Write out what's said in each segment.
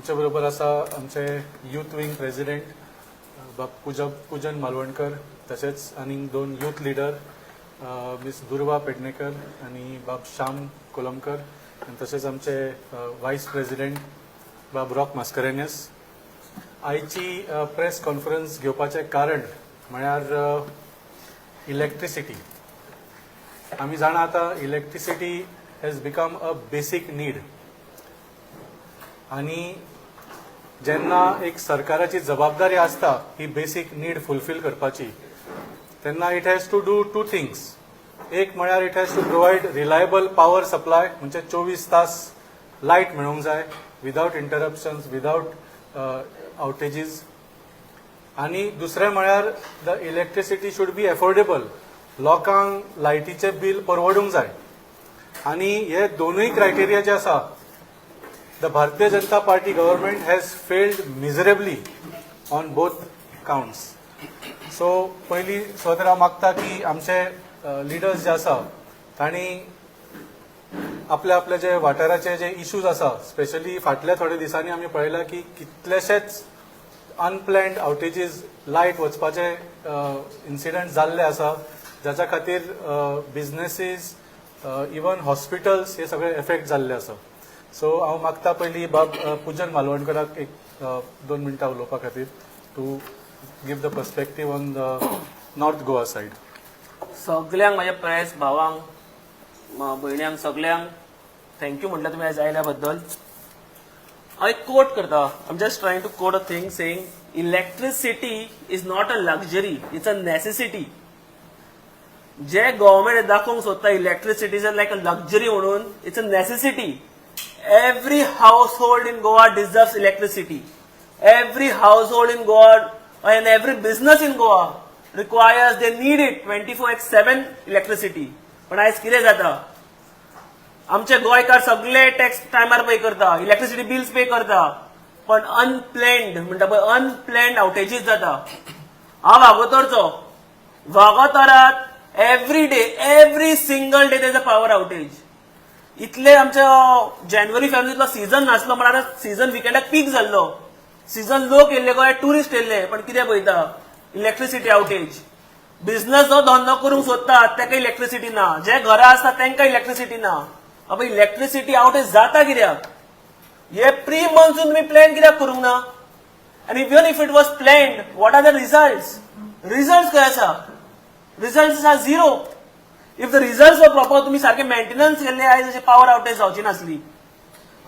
आमचे बरोबर आसा आमचे यूथ विंग प्रेसिडेंट बाब पूजन मालवणकर, तशेंच आनीक दोन यूथ लिडर मिस दुर्वा पेडणेकर आनी बाब श्याम कोलमकर आनी तशेंच आमचे वायस प्रेसिडेंट बाब रॉक मास्करेन्यस. आयची प्रेस कॉन्फरन्स घेवपाचें कारण म्हळ्यार इलेक्ट्रिसिटी. आमी जाणा आतां electricity has become a basic need आनी जेन्ना एक सरकाराची जबाबदारी आसता ही बेसीक नीड फुलफील करपाची, तेन्ना it has to do two things. एक म्हळ्यार it has to provide reliable power supply, म्हणजे 24 तास लायट मेळूंक जाय विदावट इंटरप्शन्स, विदावट आवटेजीस. आनी दुसरें म्हळ्यार the electricity should be affordable. लोकांक लायटीचें बील परवडूंक जाय. आनी हे दोनूय क्रायटेरिया जे आसा, the Bharatiya Janata Party government has failed miserably on both counts. So पयलीं सुवातेर हांव मागता की आमचे लिडर्स जे आसा तांणी आपल्या आपल्या जे वाठाराचे जे इश्यूज आसा, स्पेशली फाटल्या थोड्या दिसांनी आमी पळयला की कितलेशेच अनप्लॅन्ड आवटेजीस, लायट वचपाचे इन्सिडंट जाल्ले आसा, जाच्या खातीर बिझनेसीस, इवन हॉस्पिटल्स हे सगळे एफेक्ट जाल्ले आसा. सो हांव मागता पयलीं बाब पूजन मालवणकराक एक 2 मिनटां उलोवपा खातीर to give the perspective on the North Goa side. सगल्यांक, म्हाज्या प्रेस भावांक, भयण्यांक, सगल्यांक thank you म्हटल्यार तुमी आयज आयल्या बद्दल. हांव एक कोट करता. I am just trying to quote a thing saying, "Electricity is not a luxury, it's a necessity." J government दाखोवंक सोदता electricity is like a luxury म्हणून, it's a necessity. Every household in Goa deserves electricity. Every household in Goa and every business in Goa requires, they need it, 24x7 electricity. पण आयज कितें जाता? आमचे गोंयकार सगळे टॅक्स टायमार पे करता, इलेक्ट्रिसिटी बिल्स पे करता, पण अनप्लॅन्ड म्हणटा पळय, अनप्लॅन्ड आवटेजीस जाता. हांव वागोतरचो. वागोतरात every day, every single day there's a power outage. इतले आमच्या जानेवारी फेब्रुवारीतलो सीझन नासलो, पण आतां सीझन विकेंडाक पीक जाल्लो सीझन. लोक येयल्ले गोंयांत, ट्युरिस्ट येयल्ले, पण कितें पळयता? Electricity outage. बिझनस जो धंदो करूंक सोदतात ताका इलेक्ट्रिसिटी ना, जे घरा आसता तांकां इलेक्ट्रिसिटी ना. बाबा, इलेक्ट्रिसिटी आवटेज जाता कित्याक? हे प्री मॉन्सून तुमी प्लॅन कित्याक करूंक ना? आनी even if it was planned, what are the result? Result खंय आसा? Result are zero. If the result were proper, तुमी सारखे मेंटेनन्स केल्ले, आयज अशें पावर आवटेज जावची नासली.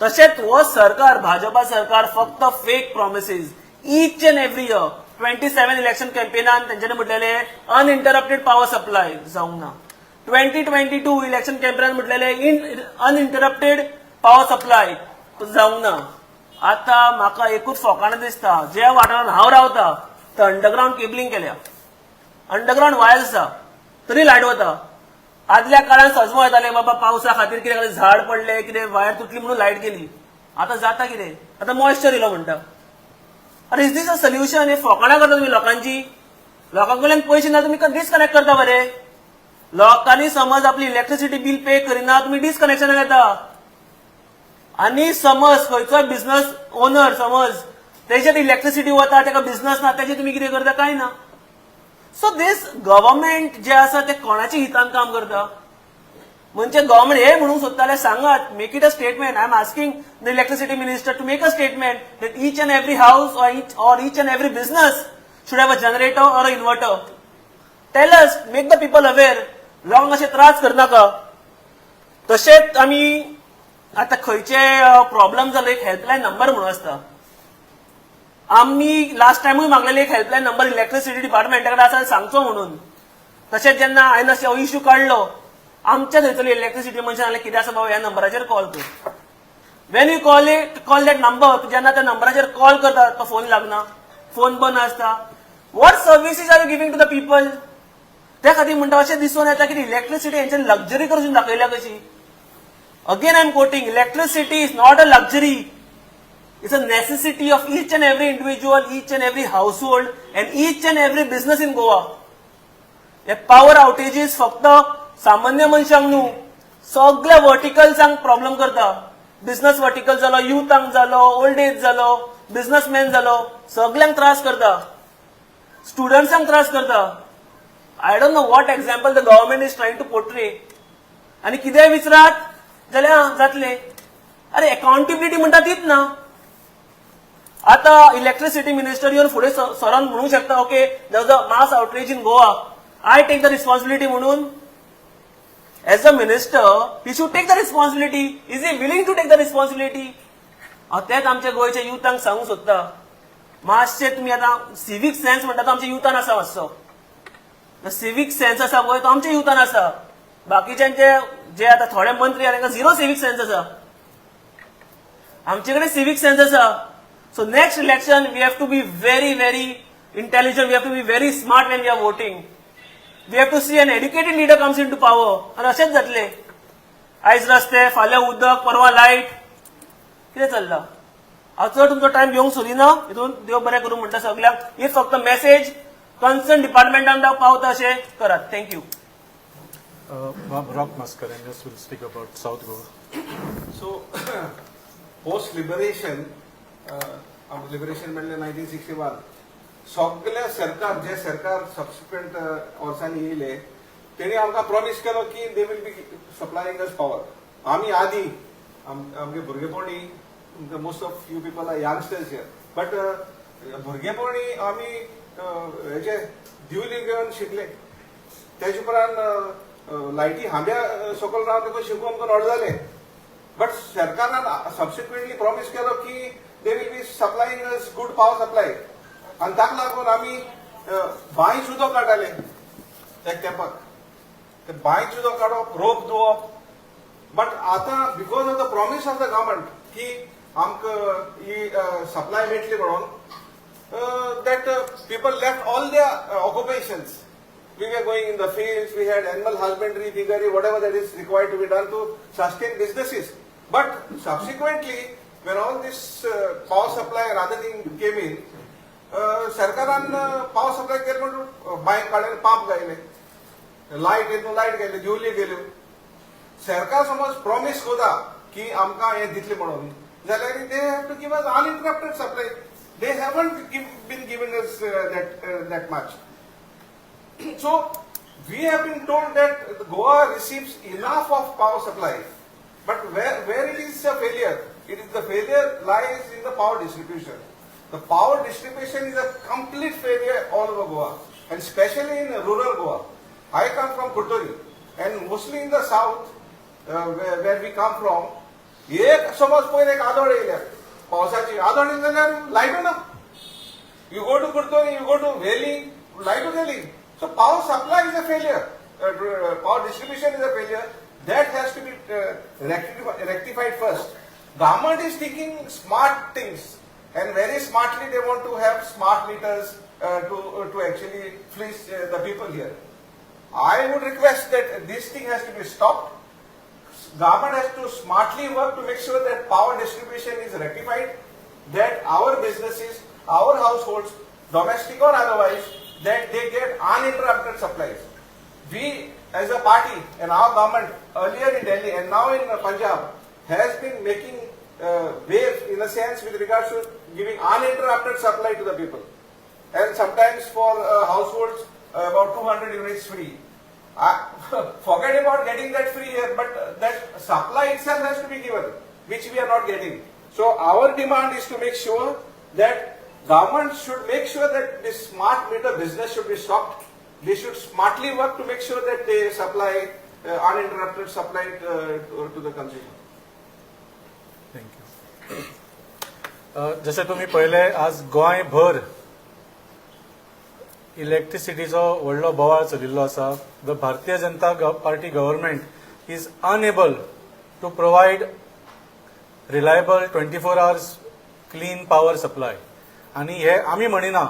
तशेंच हो सरकार, भाजपा सरकार, फक्त fake promises each and every year. 27 election कॅम्पेनान तेंच्यांनी म्हटलेले अनइंटरप्टेड पॉवर सप्लाय, जावंक ना. 2022 इलेक्शन कॅम्पेनान म्हटलेले इन अनइंटरप्टेड पॉवर सप्लाय, जावंक ना. आता म्हाका एकूच फोकाणां दिसता. ज्या वाठारांत हांव रावता थंय अंडरग्रावंड केबलिंग केल्या, अंडरग्रावंड वायर्स आसा, तरी लायट वता. आदल्या काळान सजमो येताले, बाबा पावसा खातीर कितें झाड पडले, कितें वायर तुटली म्हणून लायट गेली. आता जाता कितें? आता मॉइश्चर येयलो म्हणटा. अरे, is this a solution? हे फोकाणां करता तुमी लोकांची. लोकां कडल्यान पयशे ना, तुमी डिस्कनेक्ट करता मरे. लोकांनी समज आपली इलेक्ट्रिसिटी बील पे करिना, तुमी डिस्कनेक्शन घेता. आनी समज खंयचोय बिझनस ओनर, समज तेजेर इलेक्ट्रिसिटी वता, ताका बिझनस ना, तेजे तुमी कितें करता? कांय ना. सो दीस गव्हर्मेंट जे आसा ते कोणाच्या हितान काम करता? म्हणजे गव्हर्मेंट हे म्हणूंक सोदताले, सांगात, make it a statement. I am asking the electricity minister to make a statement that each and every house or each and every business should have a generator or a inverter. Tell us, make the people aware. लोकांक अशे त्रास करनाका. तशेंच आमी आता खंयचे problem जालो, एक हेल्पलायन नंबर म्हणून आसता. आमी लास्ट टायमूय मागलेले, एक हेल्पलायन नंबर इलेक्ट्रिसिटी डिपार्टमेंटा कडेन आसा, सांगचो म्हणून. तशेंच जेन्ना हांवें अशें इश्यू काडलो, आमच्या थंयसरली इलेक्ट्रिसिटी मनशान सांगलें, कितें आसा बाबा, ह्या नंबराचेर कॉल कर. When you call that number, जेन्ना त्या नंबराचेर कॉल करता, तो फोन लागना, फोन बंद आसता. What services are you giving to the people? त्या खातीर म्हणटा, अशें दिसून येता की इलेक्ट्रिसिटी हेंच्यानी लक्झरी करून दाखयल्या कशी. Again I am quoting, electricity is not a luxury. It's a necessity of each and every individual, each and every household, and each and every business in Goa. हे पॉवर आउटेजीस फक्त सामान्य मनशांक न्हू, सगळ्या वर्टिकल्सांक problem करता. बिझनस वर्टिकल जालो, युथांक जालो, old age जालो, बिझनसमॅन जालो, सगल्यांक त्रास करता, स्टुडंट्सांक त्रास करता. I don't know what example the government is trying to portray. आनी कितेंय विचारात जाल्यार आं जातले. अरे, अकाउंटेबिलिटी म्हणटा तीच ना. आता इलेक्ट्रिसिटी मिनिस्टर येवन फुडें सरोन म्हणूंक शकता, "Okay, there a mass outage in Goa, I take the responsibility" म्हणून. As a minister, he should take the responsibility. Is he willing to take the responsibility? हांव तेच आमच्या गोंयच्या युथांक सांगूंक सोदता, मातशें तुमी आतां सिवीक सेन्स म्हणटा तो आमच्या युथान आसा मातसो. सिवीक सेन्स आसा पळय, तो आमच्या युथान आसा. बाकीच्यांचे जे आतां थोडे मंत्री आहा, तांकां झिरो सिवीक सेन्स आसा. आमचे कडेन सिवीक सेन्स आसा. So next election we have to be very, very intelligent. We have to be very smart when we are voting. We have to see an educated leader comes into power. आनी अशेंच जातले. आयज रस्ते, फाल्यां उदक, परवा light. कितें चल्लां? हांव चड तुमचो टायम घेवंक सोदिना हितून. देव बरें करूं म्हणटा सगल्यांक. ही फक्त मेसेज कन्सर्न डिपार्टमेंटान पावता अशें करात. Thank you. Rock Mascarenhas will speak about South Goa. So, post liberation, liberation म्हणलें 1961, सगळे सरकार, जे सरकार सबसिक्वेंट वर्सांनी येयले, तेणी आमकां प्रॉमिस केलो की they will be supplying us power. आमी आदी आमगे भुरगेपणी, most of you people are youngsters here, but भुरगेपणी आमी हेजे दिवली घेवन शिकले. तेजे उपरांत लायटी खांब्या सकयल रावन तुका शिकून आमकां नोड जालें. बट सरकारान सबसिक्वेंटली प्रॉमिस केलो की they will be supplying us good power supply आनी ताका लागून आमी बांय सुद्दां काडटाले. एक तेंपाक ते बांय सुद्दां काडप, रोप धुवप. बट आतां because of the promise of the government की आमकां ही सप्लाय मेळटली म्हणून, that people left all their occupations. We were going in the fields, we had animal husbandry, piggery, whatever that is required to be done to sustain businesses. But subsequently, when all this power supply and other thing came in, सरकारान power supply केले म्हणून बांय काडले, pump घायले, light येतून light गेले, दिवली गेल्यो. सरकार समज प्रॉमिस करता की आमकां हें दितले म्हणून जाल्यार they have to give us uninterrupted supply. They haven't been giving us that much. So we have been told that Goa receives enough of power supply, but where it is a failure, it is the failure lies in the power distribution. The power distribution is a complete failure all over Goa, and especially in rural Goa. I come from Curtorim, and mostly in the south, where we come from, एक समज पयर एक आदोळ येयल्या, पावसाची आदोळ येयली जाल्यार लायटू ना. You go to Curtorim, you go to Veli, light गेली. So power supply is a failure. Power distribution is a failure. That has to be rectified first. Government is thinking smart things, and very smartly they want to have smart meters to actually fleece the people here. I would request that this thing has to be stopped. Government has to smartly work to make sure that power distribution is rectified, that our businesses, our households, domestic or otherwise, that they get uninterrupted supplies. We as a party and our government earlier in Delhi and now in Punjab has been making wave in a sense with regards to giving uninterrupted supply to the people. And sometimes for households about 200 units free. Forget about getting that free here, but that supply itself has to be given, which we are not getting. So our demand is to make sure that government should make sure that this smart meter business should be stopped. They should smartly work to make sure that they supply uninterrupted supply to the consumer. Thank you. जशें तुमी पळयलें, आज गोंयभर इलेक्ट्रिसिटीचो व्हडलो बोवाळ चलिल्लो आसा. The Bharatiya Janata party government is unable to provide reliable 24 hours clean power supply. आनी हे आमी म्हणिना,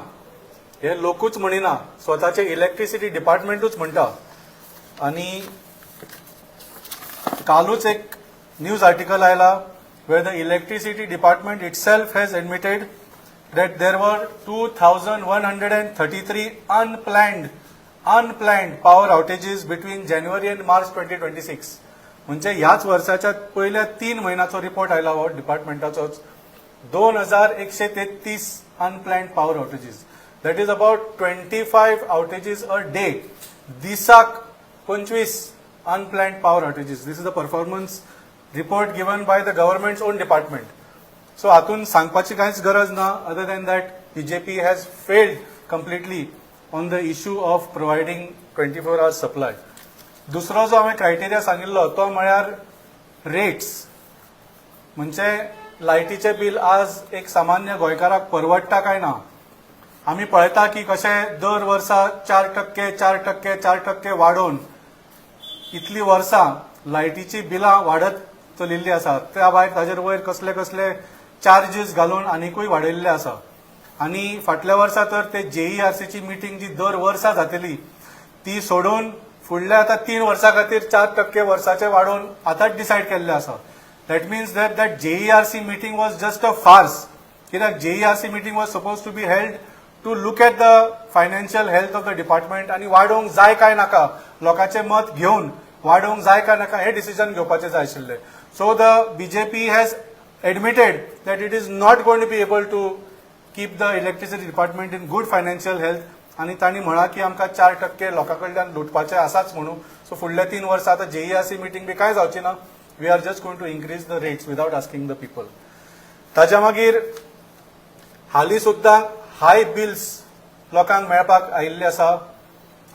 हे लोकूच म्हणिना, स्वताचे इलेक्ट्रिसिटी डिपार्टमेंटूच म्हणटा. आनी कालूच एक न्यूज आर्टिकल आयला where the electricity department itself has admitted that there were 2,133 unplanned power outages between January and March 2026. म्हणजे ह्याच वर्साच्या पयल्या 3 म्हयन्याचो रिपोर्ट आयला हो डिपार्टमेंटाचोच, 2133 unplanned power outages. That is about 25 outages a day. दिसाक 25 unplanned power outages. This is a performance report given by the government's own department. So हातून सांगपाची कांयच गरज ना other than that BJP has failed completely on the issue of providing 24 hours supply. दुसरो जो हांवें criteria सांगिल्लो तो म्हळ्यार रेट्स. म्हणजे लायटीचें बील आज एक सामान्य गोंयकाराक परवडटा काय ना? आमी पळयता की कशें दर वर्सा 4%, 4%, 4% वाडोवन इतली वर्सां लायटीची बिलां वाडत चलिल्ली आसा. त्या भायर ताजेर वयर कसले कसले चार्जीस घालून आनिकूय वाडयल्ले आसा. आनी फाटल्या वर्सा तर ते जेईआरसीची मिटींग जी दर वर्सा जातली ती सोडून फुडल्या आतां 3 वर्सां खातीर 4% वर्साचे वाडोवन आतांच डिसायड केल्ले आसा. That means that JERC meeting was just a farce, कित्याक JERC meeting was supposed to be held to look at the financial health of the department आनी वाडोवंक जाय काय नाका, लोकांचें मत घेवन वाडोवंक जाय काय नाका हें डिसिजन घेवपाचें जाय आशिल्लें. So the BJP has admitted that it is not going to be able to keep the electricity department in good financial health आनी तांणी म्हळां की आमकां 4% लोकां कडल्यान लुटपाचें आसाच म्हणून. सो फुडल्या 3 वर्सां आतां जेईआरसी मिटींग बी कांय जावची ना. We are just going to increase the rates without asking the people. ताच्या मागीर हालीं सुद्दां हाय बिल्स लोकांक मेळपाक आयिल्ले आसा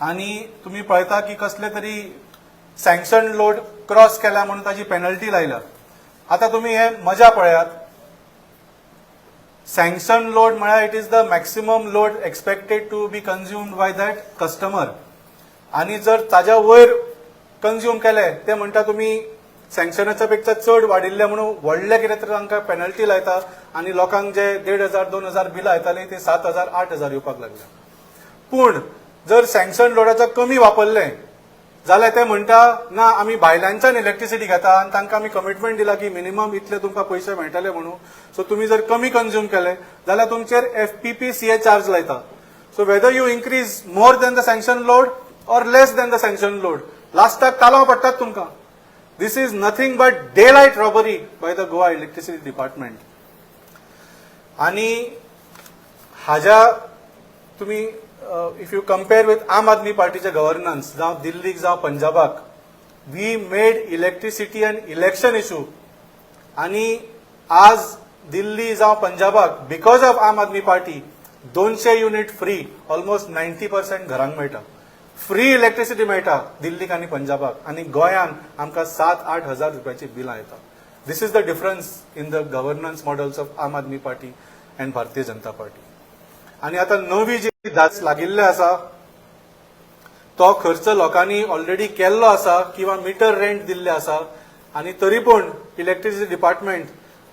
आनी तुमी पळयता की कसले तरी सँक्शन लोड क्रॉस केल्या म्हणून ताजी पेनल्टी लायल्या. आतां तुमी हे मजा पळयात. सँक्शन लोड म्हळ्यार it is the maximum load expected to be consumed by that customer. आनी जर ताज्या वयर कंज्यूम केले, ते म्हणटा तुमी सँक्शनाच्या पेक्षा चड वाडिल्ले म्हणून व्हडले कितें तरी तांकां पेनल्टी लायता आनी लोकांक जे 1500, 2000 बिलां येतालीं ते 7000, 8000 येवपाक लागले. पूण जर सँक्शन लोडाच्या कमी वापरले जाल्यार ते म्हणटा, ना, आमी भायल्यांच्यान इलेक्ट्रिसिटी घेता आनी तांकां आमी कमिटमेंट दिला की मिनिमम इतले तुमकां पयशे मेळटले म्हणून. सो तुमी जर कमी कंज्यूम केले जाल्यार तुमचेर एफपीपीसीए चार्ज लायता. So whether you increase more than the sanction load or less than the sanction load, लास्टाक तालांव पडटात तुमकां. This is nothing but daylight robbery by the Goa Electricity Department. आणि हाज्या तुमी if you compare with आम आदमी पार्टीचे governance, जावं दिल्लीक जावं पंजाबाक, we made electricity an election issue. आणि आज दिल्ली जावं पंजाबाक because of Aam Aadmi party 200 unit free almost 90% घरांक मेळटा, फ्री इलेक्ट्रिसिटी मेळटा दिल्लीक आनी पंजाबाक. आनी गोंयान आमकां 7-8 हजार रुपयाची बिलां येता. This is the difference in the governance models of Aam Aadmi Party and Bharatiya Janata party. आनी आतां नवी जी दास लागिल्ले आसा, तो खर्च लोकांनी ऑलरेडी केल्लो आसा किंवा मिटर रेंट दिल्ले आसा. आनी तरी पूण इलेक्ट्रिसिटी डिपार्टमेंट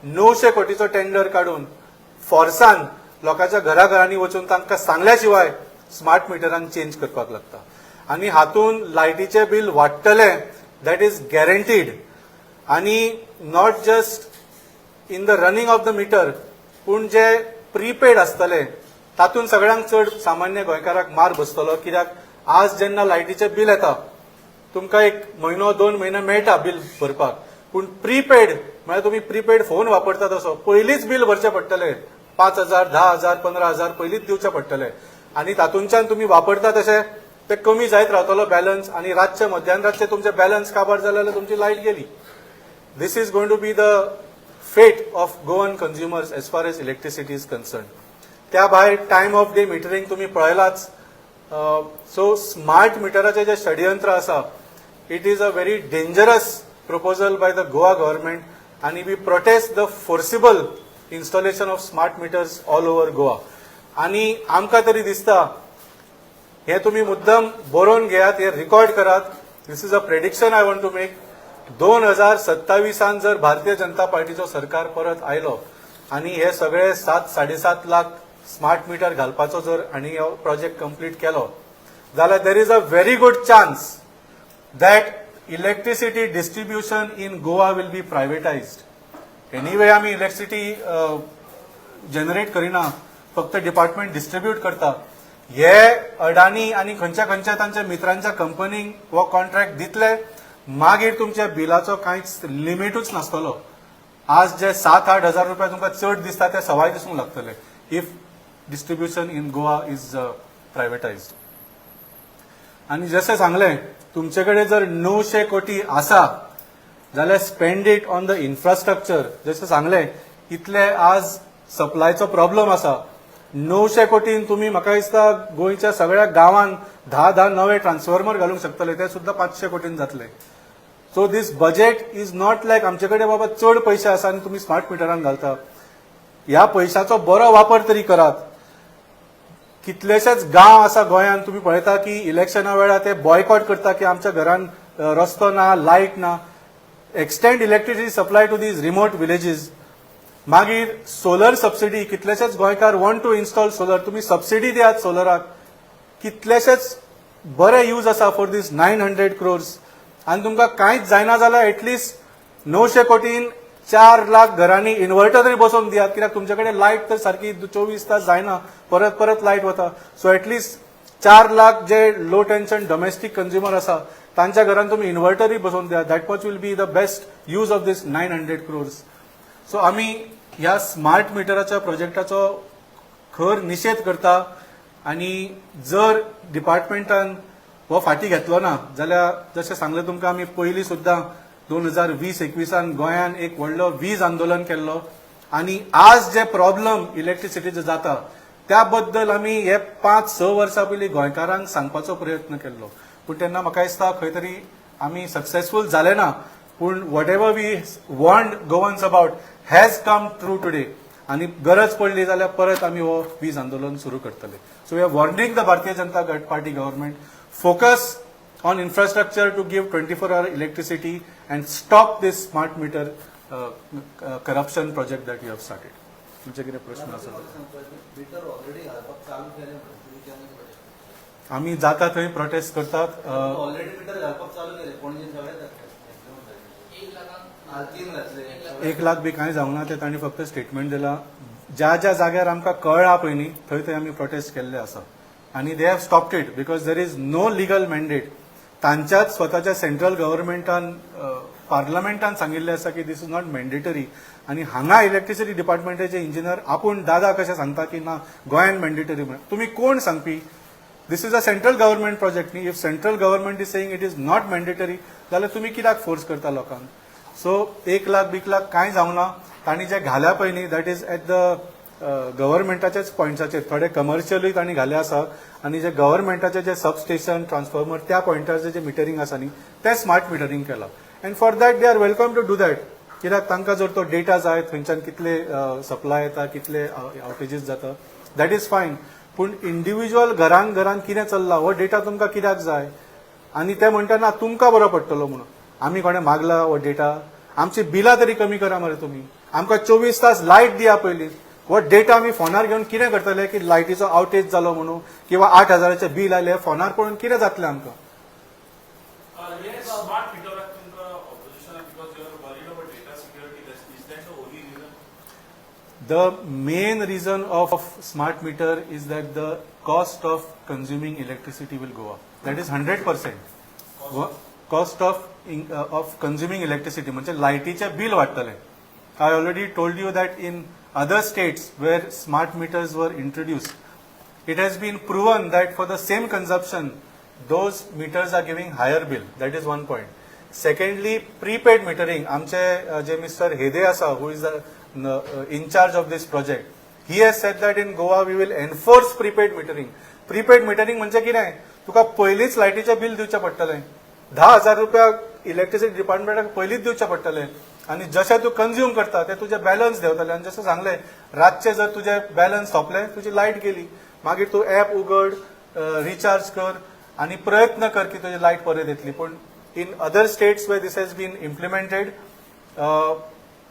900 कोटीचो टेंडर काडून फोर्सान लोकांच्या घराघरांनी वचून तांकां सांगल्या शिवाय स्मार्ट मिटरान चेंज करपाक लागता. आनी हातून लायटीचें बील वाडटलें, that is guaranteed. आनी not just in the running of the meter, पूण जे प्रीपेड आसतले तातूंत सगळ्यांत चड सामान्य गोंयकाराक मार बसतलो, कित्याक आज जेन्ना लायटीचें बील येता, तुमकां एक म्हयनो, 2 म्हयने मेळटा बील भरपाक. पूण प्रीपेड म्हळ्यार तुमी प्रीपेड फोन वापरता तसो पयलींच बील भरचें पडटलें. 5000, 10,000, 15,000 पयलींच दिवचे पडटले आनी तातूंतल्यान तुमी वापरता तशें ते कमी जायत रावतलो बॅलन्स. आनी रातचे, मध्यान रातचे तुमचे बॅलन्स काबार जाले जाल्यार तुमची लायट गेली. This is going to be the fate of Goan consumers as far as electricity is concerned. त्या भायर टायम ऑफ डे मिटरींग तुमी पळयलाच. सो स्मार्ट मिटराचें जें षडयंत्र आसा, it is a very dangerous proposal by the Goa government आनी we protest the forcible installation of smart meters all over Goa. आनी आमकां तरी दिसता, हे तुमी मुद्दम बरोवन घेयात, हे रिकॉर्ड करात. This is a prediction I want to make. 2027आन जर भारतीय जनता पार्टीचो सरकार परत आयलो आनी हे सगळे 7, 7.5 लाख स्मार्ट मिटर घालपाचो जर आनी हो प्रोजेक्ट कंप्लीट केलो जाल्यार there is a very good chance that electricity distribution in Goa will be privatized. Anyway, आमी इलेक्ट्रिसिटी जनरेट करिना, फक्त डिपार्टमेंट डिस्ट्रीब्यूट करता. हे अडानी आनी खंयच्या खंयच्या तांच्या मित्रांच्या कंपनींक हो कॉन्ट्रॅक्ट दितले मागीर तुमच्या बिलाचो कांयच लिमिटूच नासतलो. आज जे 7-8 हजार रुपया तुमकां चड दिसता, ते सवाय दिसूंक लागतले if distribution in Goa is privatized. आनी जशें सांगलें, तुमचे कडेन जर 900 कोटी आसा जाल्यार spend it on the infrastructure. जशें सांगलें, इतले आज सप्लायचो प्रॉब्लम आसा. 900 कोटीन तुमी म्हाका दिसता गोंयच्या सगळ्या गांवांत 10 10 नवे ट्रान्सफॉर्मर घालूंक शकतले. ते सुद्दां 500 कोटीन जातले. So this budget is not like आमचे कडेन बाबा चड पयशे आसा आनी तुमी स्मार्ट मिटरान घालता. ह्या पयशाचो बरो वापर तरी करात. कितलेशेच गांव आसा गोंयांत, तुमी पळयता की इलेक्शना वेळार ते बॉयकॉट करता की आमच्या घरान रस्तो ना, लायट ना. Extend electricity supply to these remote villages. मागीर सोलर सबसिडी. कितलेशेच गोंयकार वॉन्ट टू इन्स्टॉल सोलर. तुमी सबसिडी दियात सोलराक. कितलेशेच बरे यूज आसा for this 900 crores. आनी तुमकां कांयच जायना जाल्यार एटलिस्ट 900 कोटीन 4 लाख घरांनी इन्व्हर्टर तरी बसोवन दियात, कित्याक तुमचे कडेन लायट तर सारकी 24 तास जायना, परत परत लायट वता. सो एटलिस्ट 4 लाख जे लो टेन्शन डोमेस्टीक कंज्युमर आसा, तांच्या घरान तुमी इन्व्हर्टरूय बसोवन दियात. That much will be the best use of this 900 crores. So आमी ह्या स्मार्ट मिटराच्या प्रोजेक्टाचो खर निशेध करता आनी जर डिपार्टमेंटान हो फाटी घेतलो ना जाल्यार, जशें सांगलें तुमकां, आमी पयलीं सुद्दां 2020-21 गोंयान एक व्हडलो वीज आंदोलन केल्लो आनी आज जे प्रॉब्लम इलेक्ट्रिसिटीचे जाता त्या बद्दल आमी हे 5-6 वर्सां पयलीं गोंयकारांक सांगपाचो प्रयत्न केल्लो. पूण तेन्ना म्हाका दिसता खंय तरी आमी सक्सेसफूल जाले ना. पूण whatever we warned Goans about has come true today. आनी गरज पडली जाल्यार परत आमी हो वीज आंदोलन सुरू करतले. So we are warning the Bharatiya Janata Party government, focus on infrastructure to give 24 hour electricity and stop this smart meter corruption project that you have started. तुमचे कितें प्रश्न आसा? मीटर ऑलरेडी घालपाक चालू केलें म्हणून तुमी केन्ना protest? आमी जाता थंय प्रोटेस्ट करतात. ऑलरेडी मीटर घालपाक चालू केलें पणजे, सगळे जातले. आज तीन घातले. 1 लाख बी कांय जावंक ना. ते तांणी फक्त स्टेटमेंट दिला. ज्या ज्या जाग्यार आमकां कळ्ळा पळय न्ही, थंय थंय आमी प्रोटेस्ट केल्ले आसा आनी they have stopped it because there is no legal mandate. तांच्याच स्वताच्या सेंट्रल गव्हर्मेंटान, पार्लमेंटान सांगिल्लें आसा की this is not mandatory. आनी हांगा इलेक्ट्रिसिटी डिपार्टमेंटाचे इंजिनियर आपूण दादा कशें सांगता की ना, गोंयान मॅन्डेटरी म्हणून. तुमी कोण सांगपी? This is a central government project न्ही? If central government is saying it is not mandatory, जाल्यार तुमी कित्याक फोर्स करता लोकांक? सो 1 लाख बीक लाख कांय जावंक ना. तांणी जे घाल्या पळय न्ही, that is at the गव्हर्मेंटाच्याच पॉयंट्साचेर. थोडे कमर्शियलूय तांणी घाले आसा आनी जे गव्हर्मेंटाचे जे सबस्टेशन, ट्रान्सफॉर्मर, त्या पॉयंटाचे जे मिटरींग आसा न्ही, ते स्मार्ट मिटरींग केलां. And for that they are welcome to do that, कित्याक तांकां जर तो डेटा जाय, थंयच्यान कितले सप्लाय येता, कितले आवटेजीस जाता, that is fine. पूण इंडिव्हिज्युअल घरान घरान कितें चल्लां हो डेटा तुमकां कित्याक जाय? आनी ते म्हणटा ना, तुमकां बरो पडटलो म्हणून. आमी कोणें मागला हो डेटा? आमची बिलां तरी कमी करा मरे तुमी. आमकां 24 तास लायट दिया पयलीं. हो डेटा आमी फोनार घेवन कितें करतले? की लायटीचो आवटेज जालो म्हणून किंवा 8 हजाराचें बील आयलें, फोनार पळोवन कितें जातलें आमकां? हे स्मार्ट मिटराक तुमकां opposition because you are worried about data security. Is that the only reason? The main reason of smart meter is that the cost of consuming electricity will go up. That is 100%. Cost of consuming electricity म्हणजे लायटीचें bill वाडटलें. I already told you that in other states where smart meters were introduced, it has been proven that for the same consumption, those meters are giving higher bill. That is one point. Secondly, prepaid metering. आमचे जे mister हेदे आसा, who is the in-charge of this project, he has said that in Goa we will enforce prepaid metering. Prepaid metering म्हणजे कितें? तुका पयलींच लायटीचें bill दिवचें पडटलें. 10,000 रुपया इलेक्ट्रिसिटी डिपार्टमेंटाक पयलींच दिवचें पडटलें आनी जशें तूं कंज्यूम करता ते तुजें बॅलन्स देंवतलें. आनी जशें सांगलें, रातचें जर तुजें बॅलन्स सोंपलें, तुजी लायट गेली. मागीर तूं एप उगड, रिचार्ज कर आनी प्रयत्न कर की तुजी लायट परत येतली. पूण in other states where this has been implemented,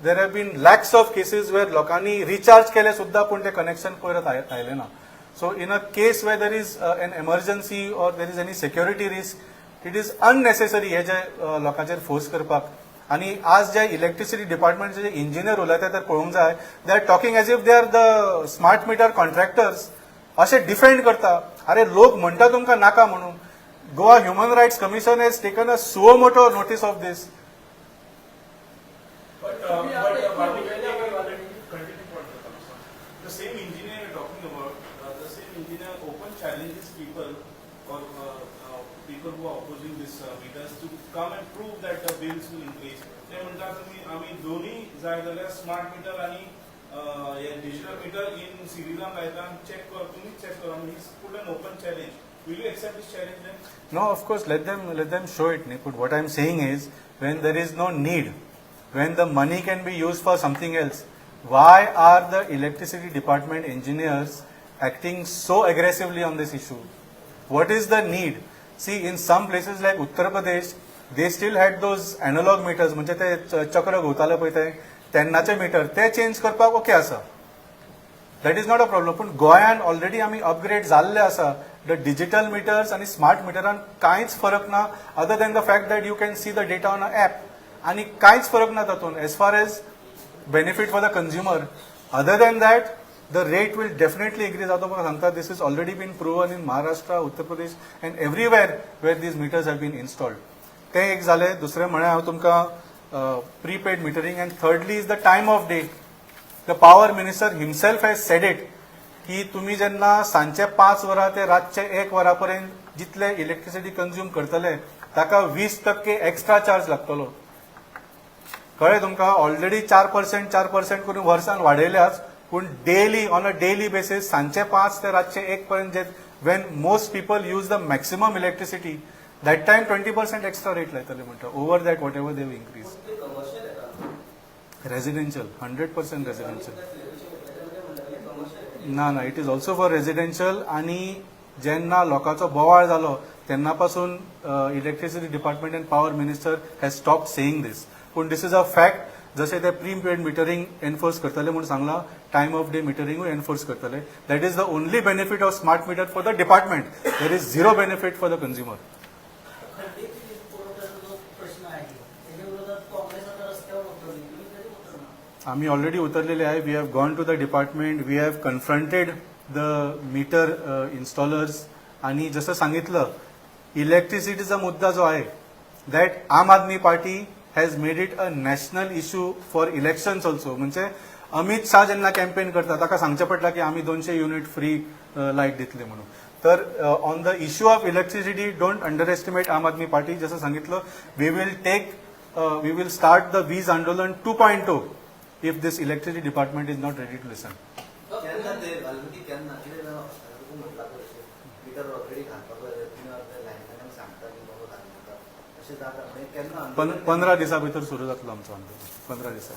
there have been lakhs of cases where लोकांनी रिचार्ज केले सुद्दां, पूण ते कनेक्शन परत आयलें ना. So in a case where there is an emergency or there is any security risk, it is unnecessary हे जे लोकांचेर फोर्स करपाक. आनी आज जे इलेक्ट्रिसिटी डिपार्टमेंटचे जे इंजिनियर उलयता ते पळोवंक जाय, they are talking as if they are the smart meter contractors. अशें डिफेंड करता. अरे, लोक म्हणटा तुमकां नाका म्हणून. Goa Human Rights Commission has taken a suo moto notice of this. But continue point करता. The same engineer you're talking about, the same engineer open challenges people or people who are opposing this meters to come and prove that the bills will increase. ते म्हणटा तुमी आमी दोन्ही जाय जाल्यार smart meter आनी हे डिजिटल मिटर इन सिरिजान लायता, चेक कर, तुमीच चेक करा. He put an open challenge. Will you accept this challenge then? No, of course, let them show it. But what I'm saying is, when there is no need, when the money can be used for something else, why are the electricity department engineers acting so aggressively on this issue? What is the need? See, in some places like Uttar Pradesh, they still had those analog meters, म्हणजे ते चक्र घुंवताले पळय ते तेन्नाचे metre, ते change करपाक okay आसा, that is not a problem. पूण गोंयान ऑलरेडी आमी अपग्रेड जाल्ले आसा. The digital meters आनी स्मार्ट मिटरान कांयच फरक ना, other than the fact that you can see the data on a app. आनी कांयच फरक ना तातूंत as far as benefit for the consumer. Other than that, the rate will definitely increase. हांव तुमकां सांगता, this is already been proven in Maharashtra, Uttar Pradesh and everywhere where these meters have been installed. तें एक जालें. दुसरें म्हळ्यार हांव तुमकां prepaid metering, and thirdly is the time of day. The power minister himself has said it की तुम्ही जेन्ना सांजचे 5 वरां ते रातचे 1 वरा पर्यंत जितले इलेक्ट्रिसिटी कंज्यूम करतले ताका 20% एक्स्ट्रा चार्ज लागतलो. कळ्ळें तुमकां? ऑलरेडी 4%, 4% करून वर्सान वाडयल्याच, पूण daily, on a daily basis, सांजचे 5 ते रातचे 1 पर्यंत जे when most people use the maximum electricity, that time 20% extra rate लायतले म्हणटा, over that whatever they increase. ते कमर्शियल येता? Residential, 100% residential. कमर्शियल? ना ना, it is also for residential. आणि जेन्ना लोकांचो बोवाळ जालो तेन्ना पासून electricity department and power minister has stop saying this. पूण this is a fact. जशें ते प्रीपेड मिटरींग एनफोर्स करतले म्हूण सांगलां, टायम ऑफ डे मिटरिंगूय एनफोर्स करतले. That is the only benefit of smart meter for the department. There is zero benefit for the consumer. खंडीत वीज पुरवठ्याचा जो प्रश्न आहे, त्याच्या विरोधात काँग्रेस आता रस्त्यावर उतरली. तुम्ही कधी उतरणार? आम्ही ऑलरेडी उतरलेले आहे. We have gone to the department, we have confronted the meter installers. आणि जसं सांगितलं, इलेक्ट्रिसिटीचा मुद्दा जो आहे, that Aam Aadmi Party has made it a national issue for elections also. म्हणजे अमित शाह जेन्ना कॅम्पेन करता ताका सांगचें पडटा की आमी 200 युनिट फ्री लायट दितले म्हणून. तर on the issue of electricity, don't underestimate Aam Aadmi Party. जसं सांगितलं, we will start the वीज आंदोलन 2.0 if this electricity department is not ready to listen. केन्ना ते वाल्मिकी, केन्ना कितें तुका म्हटलां पळय, मिटर ऑलरेडी घालपाक जाय, तुमी अर्दे लायनमॅनाक सांगता की बाबा घालनाका, अशें जाता म्हणजे केन्ना आंदोलन? 15 दिसां भितर सुरू जातलो आमचो आंदोलन, 15 दिसां.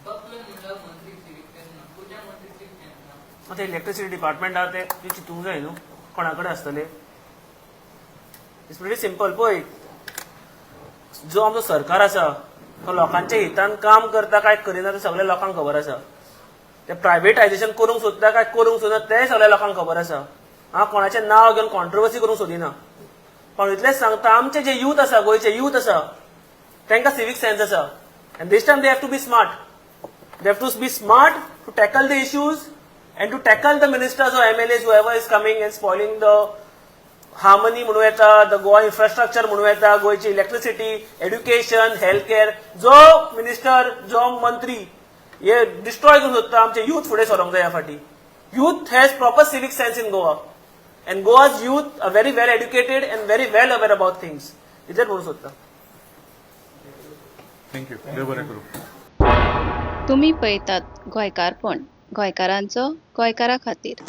तुवें म्हणलं मंत्री सिवीक सेन्स ना, तुज्या मंत्री सिवीक सेन्स ना. आतां इलेक्ट्रिसिटी डिपार्टमेंट आहा ते ते चिंतूंक जाय न्हू कोणा कडेन आसतले. It's very simple. पळय, जो आमचो सरकार आसा तो लोकांच्या हितान काम करता काय करिना तें सगळ्या लोकांक खबर आसा. ते प्रायवेटायझेशन करूंक सोदता काय करूंक सोदना तें सगळ्या लोकांक खबर आसा. हांव कोणाचें नांव घेवन कॉन्ट्रोवर्सी करूंक सोदिना, पण इतलेंच सांगता, आमचे जे यूथ आसा, गोंयचे यूथ आसा, तांकां सिवीक सेन्स आसा and this time they have to be smart. They have to be smart to tackle the issues and to tackle the ministers or MLAs, whoever is coming and spoiling the harmony म्हणू येता, the Goa infrastructure म्हणू येता, गोंयची electricity, education, health care. जो minister, जो मंत्री हे destroy करूंक सोदता, आमचे यूथ फुडें सरोंक जाय ह्या फाटी. Youth has proper civic sense in Goa and Goa's youth are very well educated and very well aware about things. इतलेंच म्हणूंक सोदता. Thank you. देव बरें करूं. तुमी पळयतात गोंयकारपण, गोंयकारांचो गोंयकारा खातीर.